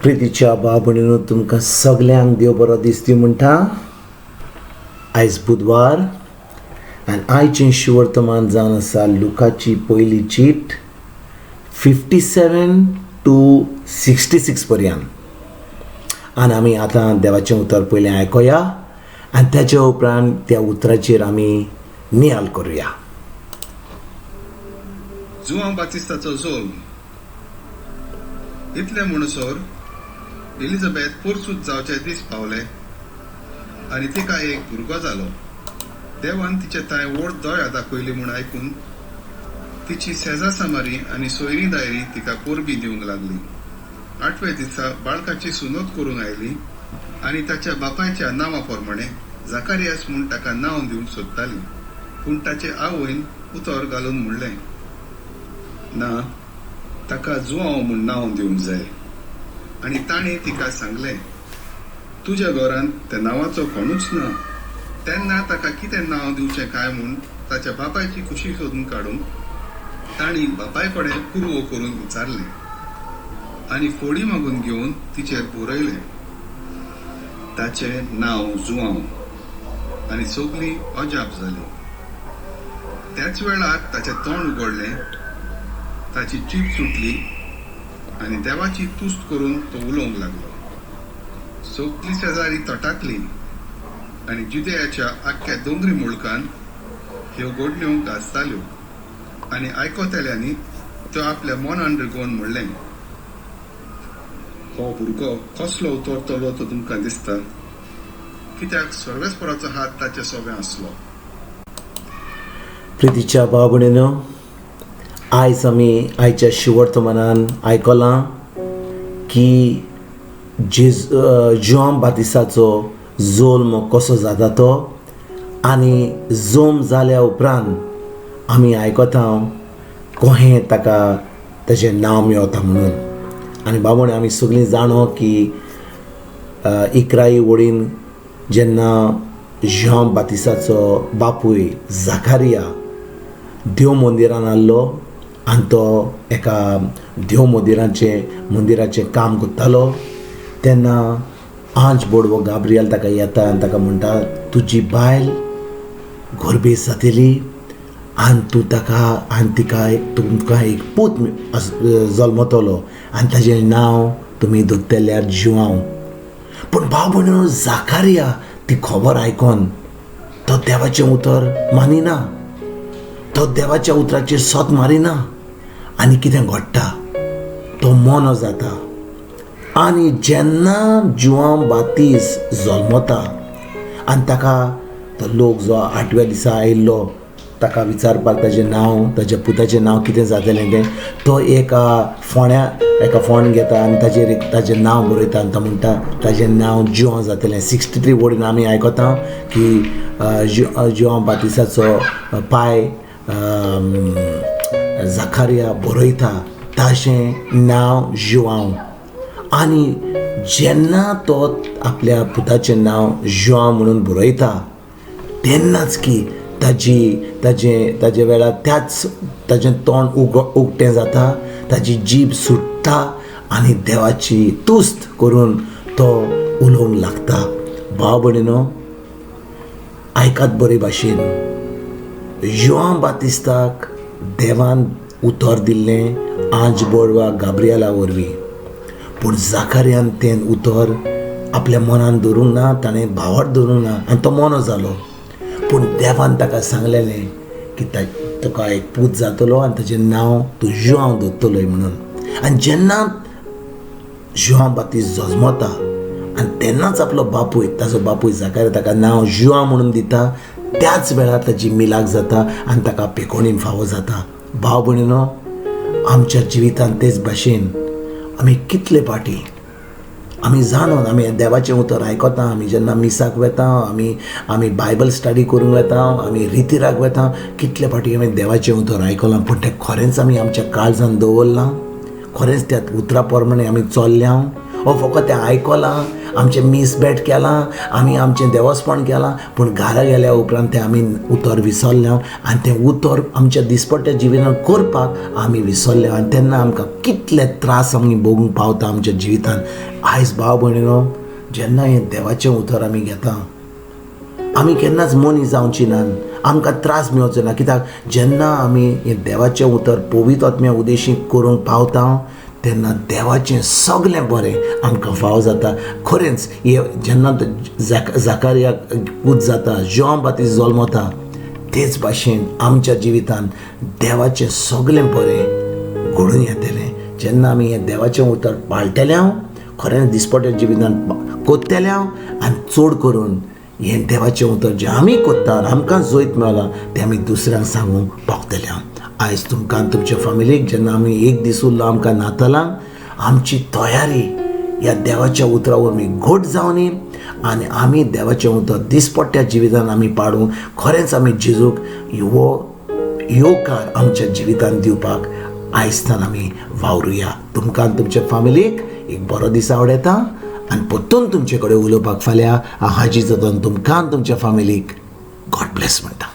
प्रितीच्या भाव भयणीनो, तुमकां सगल्यांक देव बरो दिसती म्हणटा. आयज बुधवार आनी आयचें शिवर्तमान जावन आसा लुकाची पयली चीट 57 टू 66 पर्यंत. आनी आमी आतां देवाचें उतर पयलें आयकोया आनी ताच्या उपरांत त्या उतराचेर आमी नियाल करुया. जुआंव बातिस्ताचो जोल्म. इतले म्हणसर एलिझाबेथ पोरसूत जावचे दीस पावले आनी तिका एक भुरगो जालो. देवान तिचे तांय व्हड दया दाखयली म्हूण आयकून तिची शेजा सामारी आनी सोयरीं दायरी तिका परबीं दिवंक लागली. आठव्या दिसा बाळकाची सुनत करूंक आयली आनी ताच्या बापायच्या नांवा प्रमाणे जाकारियास म्हूण ताका नांव दिवंक सोदताली. पूण ताचे आवयन उतर घालून म्हणलें, ना, ताका जुआंव म्हूण नांव दिवंक जाय. आनी ताणें तिका सांगलें, तुज्या घरांत त्या नांवाचो कोणूच ना. तेन्ना ताका कितें नांव दिवचें काय म्हूण ताच्या बापायची खुशी सोदून काडूंक तांणी बापाय कडेन कुरवो करून विचारलें आनी फोडी मागून घेवन तिचेर बरयलें, ताचें नांव जुआंव. आनी सगलीं अजाप जालीं. त्याच वेळार ताचें तोंड उगडलें, ताची जीब सुटली आनी देवाची तुस्त करून तो उलोवंक लागलो. सगली शेजारी तटाकली आनी जुदयाच्या आख्ख्या दोंगरी मुळकान ह्यो घडण्यो गाजताल्यो. आनी आयकतल्यांनी त्यो आपल्या मनान रिगोवन म्हणलें, हो भुरगो कसलो उतरतलो तो तुमकां दिसता, कित्याक सर्वेस्पराचो हात ताचे सोबे आसलो. प्रितीच्या भाव भयणीनो, आयज आमी आयच्या शिवर्तमानान आयकलां की जेज जुआंव बातिसाचो जोल्म कसो जाता तो, आनी जोम जाल्या उपरांत आमी आयकता कोहें ताका ताजें नांव मेवता म्हणून. आनी बाबणे आमी सगळीं जाणो की इकराई वडीन जेन्ना जुआंव बातिसाचो बापूय जाकारिया देव मंदिरान आहलो आनी तो एका देव मंदिराचें काम करतालो, तेन्ना आंज बोडवो गाब्रियल ताका येता आनी ताका म्हणटा, तुजी बायल गोरबेज जातली आनी तूं ताका आनी तिका तुमकां एक पूत जल्मतलो आनी ताजें नांव तुमी दवरतल्यार जुआंव. पूण भाव भयणीनो, जाकारिया ती खबर आयकोन तो देवाचें उतर मानिना, तो देवाच्या उतराचेर सोत मारिना आनी कितें घडटा, तो मोनो जाता. आनी जेन्ना जुआंव बातीस जल्मता आनी ताका तो लोक जो आठव्या दिसा आयिल्लो ताका विचारपाक ताजें नांव, ताज्या पुताचें नांव कितें जातलें तें, तो एका फोण्या एका फोंड घेता आनी ताजेर एक ताजें नांव बरयता आनी तो म्हणटा ताजें नांव जुआंव जातलें. 63 वडीन आमी आयकता की जुआंव बातिसाचो पाय जाकारिया बरयता ताजें नांव जुआंव. आनी जेन्ना तो आपल्या पुताचें नांव जुआंव म्हणून बरयता तेन्नाच की ताजी ताजें ताजे वेळार त्याच ताजें तोंड उगटें जाता, ताजी जीब सुट्टा आनी देवाची तुस्त करून तो उलोवंक लागता. भाव भयणीनो, आयकात बरे भाशेन, जुआंव बातिस्ताक देवान उतर दिल्लें आंज बोडवा गाब्रियला वरवीं, पूण जाकारियान तें उतर आपल्या मनान धरूंक ना, ताणें भावार्थ धरूंक ना आनी तो मोनो जालो. पूण देवान ताका सांगलेलें की तुका एक पूत जातलो आनी ताजें नांव तूं जुआंव दवरतलोय म्हणून. आनी जेन्ना जुआंव बातीस जल्मता आनी तेन्नाच आपलो बापूय, ताजो बापूय जाकारिया ताका नांव जुआंव म्हणून दिता, त्याच वेळार ताजी मिलाक जाता आनी ताका पेकोणीन फावो जाता. भाव भयणीनो, आमच्या जिवितांत तेच भाशेन आमी कितले फाटी आमी जाणून आमी देवाचें उतर आयकता, आमी जेन्ना मिसाक वेता, आमी बायबल स्टडी करूंक वेता, आमी रितिराक वेता, कितले फाटी आमी देवाचें उतर आयकलां, पूण तें खरेंच आमी आमच्या काळजान दवरलां, खरेंच त्या उतरा प्रमाणे आमी चल्ल्या? हो फकत तें आयकलां, आमचें मीस भेट केलां, आमी आमचें देवस्पण केलां, पूण घरा गेल्या उपरांत तें आमी उतर विसरले आनी तें उतर आमच्या दिसपट्ट्या जिवितांत करपाक आमी विसरले आनी तेन्ना आमकां कितले त्रास आमी भोगूंक पावता आमच्या जिवितांत. आयज भाव भयणीनो, जेन्ना हें देवाचें उतर आमी घेता, आमी केन्नाच मनीस जावची ना, आमकां त्रास मेळचो ना. कित्याक जेन्ना आमी हें देवाचें उतर पवित्र आत्म्या उदेशी करूंक पावता तेन्ना देवाचें सगळें बरें आमकां फाव जाता. खरेंच हे जेन्ना जाकारियाक पूत जाता, जॉन बातीस जल्मता, तेच भाशेन आमच्या जिवितांत देवाचें सगळें बरें घडून येतलें. जेन्ना आमी हें देवाचें उतर पाळटले हांव, खरेंच दिसपट्या जिवितांत कोत्तले हांव, आनी चड करून हें देवाचें उतर जें आमी कोत्ता आमकां जैत मेळ्ळां तें आमी दुसऱ्यांक सांगूंक पावतले हांव. आयज तुमकां तुमच्या फामिलीक जेन्ना आमी एक दीस उरलो आमकां नातलांक, आमची तयारी ह्या देवाच्या उतरा वरवीं घट जावनी आनी आमी देवाचें उतर दिसपट्ट्या जिवितांत आमी पाडूं. खरेंच आमी जेजूक हो येवकार आमच्या जिवितांत दिवपाक आयजतान आमी वावरुया. तुमकां तुमच्या फामिलीक एक बरो दीस आवडटा आनी परतून तुमचे कडेन उलोवपाक फाल्यां हाजी जाता. तुमकां तुमच्या फामिलीक गॉड ब्लेस म्हणटा.